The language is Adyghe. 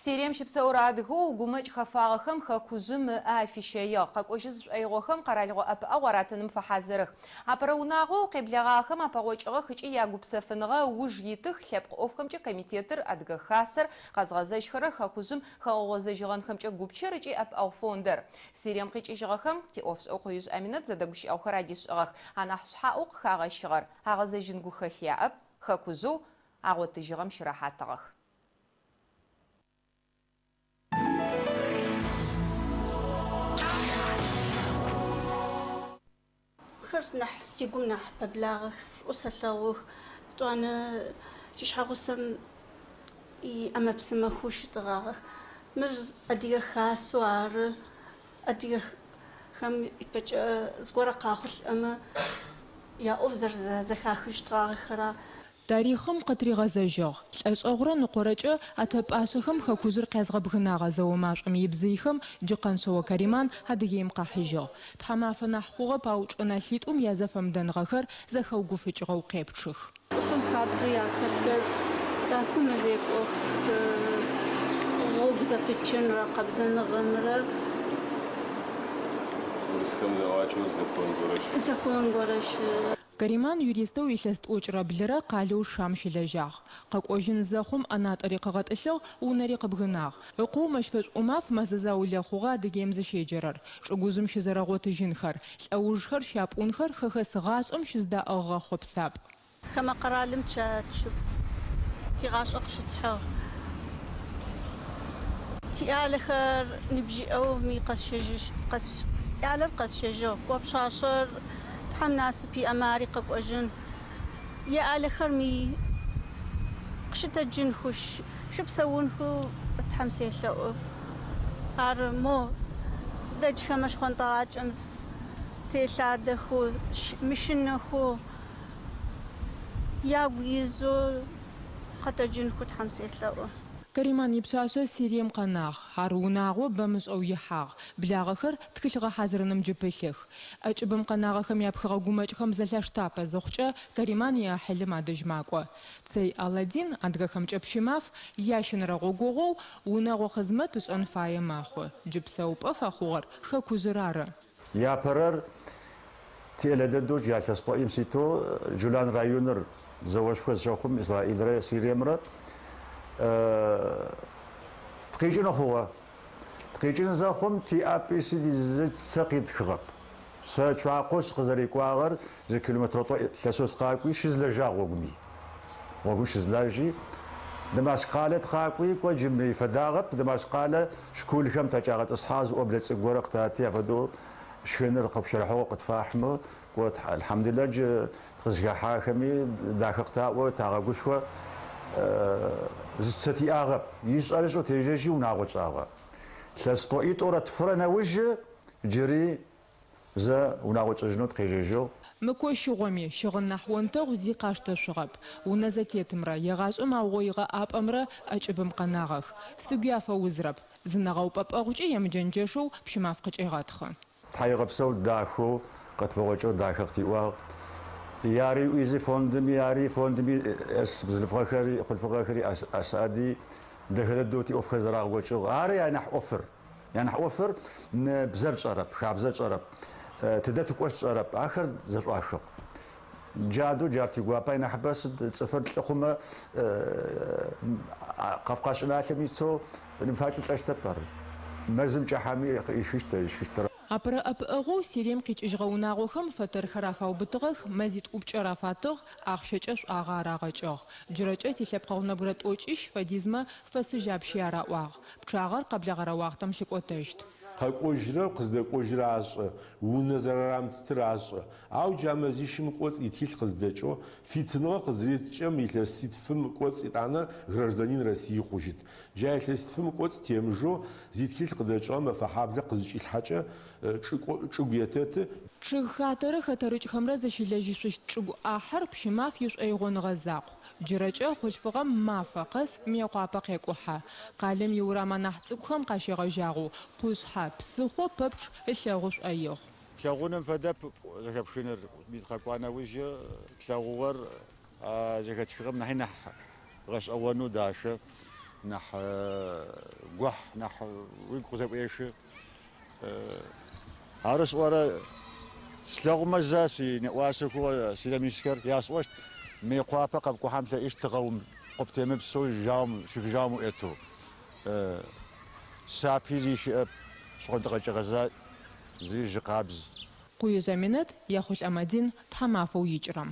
Сирием щыпсэурэ адыгэу гумэкӏ хэфагъэхэм хэкужъым ыӏэ афищэигъ. Къэкӏожьы зышӏоигъохэм къэралыгъо ӏэпыӏэгъу аратыным фэхьазырых. Апэрэ унагъоу къеблэгъагъэхэм апэгъокӏыгъэх ыкӏи ягупсэфыныгъэ ыуж итых лъэпкъ ӏофхэмкӏэ комитетыр, Адыгэ Хасэр, къэзгъэзэжьхэрэр хэкужъым хэгъэгъозэжьыгъэнхэмкӏэ гупчэр ыкӏи ӏэпыӏэгъу фондыр. Сирием къикӏыжьыгъэхэм тиӏофшӏэгъу Къуижъ Аминэт зэдэгущыӏэгъухэр адишӏыгъэх. Анахь шъхьаӏэу къыхагъэщыгъэр, агъэзэжьын гухэлъ яӏэп, хэкужъэу агъотыжьыгъэм щырэхьатыгъэх. Мыхэр нахь сигум нахь пэблагъэх, шӏу сэлъэгъух. Етӏуанэ сишъхьэгъусэм иӏэмэ-псымэхэу щытыгъагъэх. Мыр Адыгэ Хасэу ары, адыгэхэм ыпэкӏэ зыгорэ къахъулӏэмэ яӏоф зэрэзэхахыщтыгъагъэхэр. Тарихъым къытыригъэзэжьыгъ. Лӏэшӏэгъурэ ныкъорэкӏэ ятэ пӏашъэхэм хэкужъыр къязгъэбгынагъэ зэо машӏом ибзыйхэм джы Къэншъэо Кариман Адыгеим къахьыжьыгъ. Тхьамафэ нахь хъугъэп, ау чӏынэлъитӏум язэфэмыдэныгъэхэр зэхэугуфыкӏыгъэу къепчъых. Цӏыфым хабзэу яхэлъхэр дахэу мэзекӏох, гъогу зэпычынрэ къэбзэныгъэмрэ. Урысхэм зэӏуакӏэу закон горэ щыӏ. Закон горэ щыӏ. Кариман юристэу илъэс тӏокӏырэ блырэ къалэу Шам щылэжьагъ. Къэкӏожьын зэхъум ӏэнатӏэри къыгъэтӏылъыгъ, унэри къыбгынагъ. Ыкъоу Мэщфэшӏу ӏумаф мэзэ заулэ хъугъэ Адыгеим зыщеджэрэр. Чӏыгужъым щызэрэгъотыжьынхэр, лӏэужхэр щапӏунхэр хэхэс гъашӏэм щызыдаӏыгъыгъэ хъопсапӏ. Хэмэ къэралым тигъашӏэ къыщытхьыгъ. Тиӏялэхэр ныбжьиӏэу ми къэсщэжьыщ, сӏялэр къэсщэжьыгъ. Кӏо пшъашъэр Тхьэм насып иӏэмэ ари къэкӏожьын. Яӏялэхэр ми къыщытэджынхэу, щыпсэунхэу Тхьэм селъэӏу. Ар мо дэкӏхэмэ шхъонтӏэгъакӏэм телъадэхэу, мыщынэхэу, ягу изэу къэтэджынхэу Тхьэм селъэӏу. Кариман ипшъашъэ Сирием къэнагъ. Ар унагъо бэмышӏэу ихьагъ. Благъэхэр тхылъ гъэхьазырыным джы пылъых. ӏэкӏыбым къэнагъэхэм япхыгъэ гумэкӏхэм зэлъаштапэ зыхъукӏэ, Кариман иӏахьылым адэжь макӏо. Цэй Аладдин, адыгэхэмкӏэ Пщымаф, ящэнэрэ гъогогъоу унэгъо хъызмэт ышӏэн фае мэхъу. Джы псэупӏэ фэхъугъэр хэкужъыр ары. Япэрэр тиӏэлэ дэдэу джа илъэс тӏоӏим ситэу Джулан районыр зэошхо зыщэхъум Израилрэ Сириемрэ тыкъикӏынэу хъугъэ. Тыкъикӏын зэхъум тиӏапӏи сыди зы цэ къитхыгъэп. Сэ цуакъоу сыкъызэрекӏуагъэр зы километрэ тӏо лъэсэу сыкъакӏуи щызлэжьагъ гъогуми. Гъогум щызлажьи, Дамаск къалэ тыкъакӏуи, кӏо джы мый фэдагъэп, Дамаск къалэ школхэм такӏагъэтӏысхьагъ, зы ӏоблэ цӏыкӏу горэ къытати, афэдэу шхыныр къыпщэрыхьыгъэу къытфахьымэ, кӏо, алхьамдулилла джы тыкъызыхэхьахэми дахэ къытаӏо, тагъэгушхо. Зы цэ тиӏагъэп. Ишӏэрышӏэу тежьэжьи унагъо тшӏагъэ. Илъэс тӏоӏитӏурэ тфырэ нэужьы джыри Зэ унагъо тшӏэжьынэу тыкъежьэжьыгъ. Мыкощыгъоми, щыгъын нахь онтэгъу зи къаштэшъугъэп. Унэ зэтетымрэ, егъашӏэм аугъоигъэ ӏапӏэмрэ ӏэкӏыбым къэнагъэх. Сыгуи афэузрэп. Зы нэгъэупӏэпӏэгъукӏи емыджэнджэшэу Пщымаф къыкӏегъэтхъы. Тхьаегъэпсэу дахэу къытпэгъокӏыгъ, дахэ къытиӏуагъ. Яри ӏуизи фондыми, ари фондыми эс бзылъфыгъэхэри, хъулъфыгъэхэри Асади дэхэ дэдэу тиӏофхэр зэрагъэкӏокӏыгъ. Ары янахь ӏофыр. Янахь ӏофыр мы бзэр тшӏэрэп, хабзэр тшӏэрэп, тыдэ тыкӏощт тшӏэрэп. Ахэр зэшӏуахыгъ. Джадэу джар тигуапэ нахьыбэ сыд цӏыфыр лӏы хъумэ Кавказ чӏыналъэм исэу ныбфакӏи лӏэщтэп ар. Мэзым кӏэхьами ишхыщт, ышхыщтыр. Апэрэ ӏэпыӏэгъоу Сирием къикӏыжьыгъэ унагъохэм фэтэрхэр афаубытыгъэх, мэзитӏу ӏупкӏэр афатыгъ, ахъщэкӏэ шӏуагъэ арагъэкӏыгъ. Джырэкӏэ тилъэпкъэгъу нэбгырэ тӏокӏищ фэдизмэ фэсыжь апщи араӏуагъ. Пчъагъэр къэблэгъэрэ уахътэм лъыкӏотэщт. Къэкӏожьырэр къыздэкӏожьырэр ашӏэ, унэ зэрарамытытыр ашӏэ. Ау джа мэзищым кӏоцӏ итхылъ къыздэкӏэу, фитыныгъэ къызыреткӏэ мы илъэситфым кӏоцӏ итӏанэ гражданин России хъужьыт. Джа илъэситфым кӏоцӏ темыжэу зитхылъ къыдэкӏыгъэм Мэфэхьаблэ къызыкӏилъхьэкӏэ чӏыгу етэты. Чъыгхатэрэ хэтэрыкӏхэмрэ зыщилэжьышъущт чӏыгу ӏахьыр Пщымаф ишӏоигъоныгъэ закъу. Джырэкӏэ хъулъфыгъэм мафэ къэс Мыекъуапэ къекӏухьэ. Къалэм иурам анахь цӏыкӏухэм къащегъэжьагъэу къушъхьэ, псыхъо пэпчъ ылъэгъу шӏоигъу. Плъэгъуным фэдэп зэхэпхыныр. Тыкъэкӏуа нэужь тлъэгъугъэр а зэхэтхыгъэм нахьи нахь гъэшӏэгъонэу дахэ. Нахь гохь, нахь уигу къызэӏуехы. Ары сӏорэ слъэгъумэ зэ синэӏуасэхэу Сирием исхэр ясӏощт, Мыекъуапэ къэпкӏухьан плъэкӏыщт тыгъэ къыптемыпсэу жьаум, чъыг жьаум уӏуетэу. Сапи зи щыӏэп, шхъонтӏэ къэкӏыгъэ закӏ, зыри жьы къабз. Къуижъ Аминэт, Яхъулӏэ Мадин, тхьамафэу икӏырэм.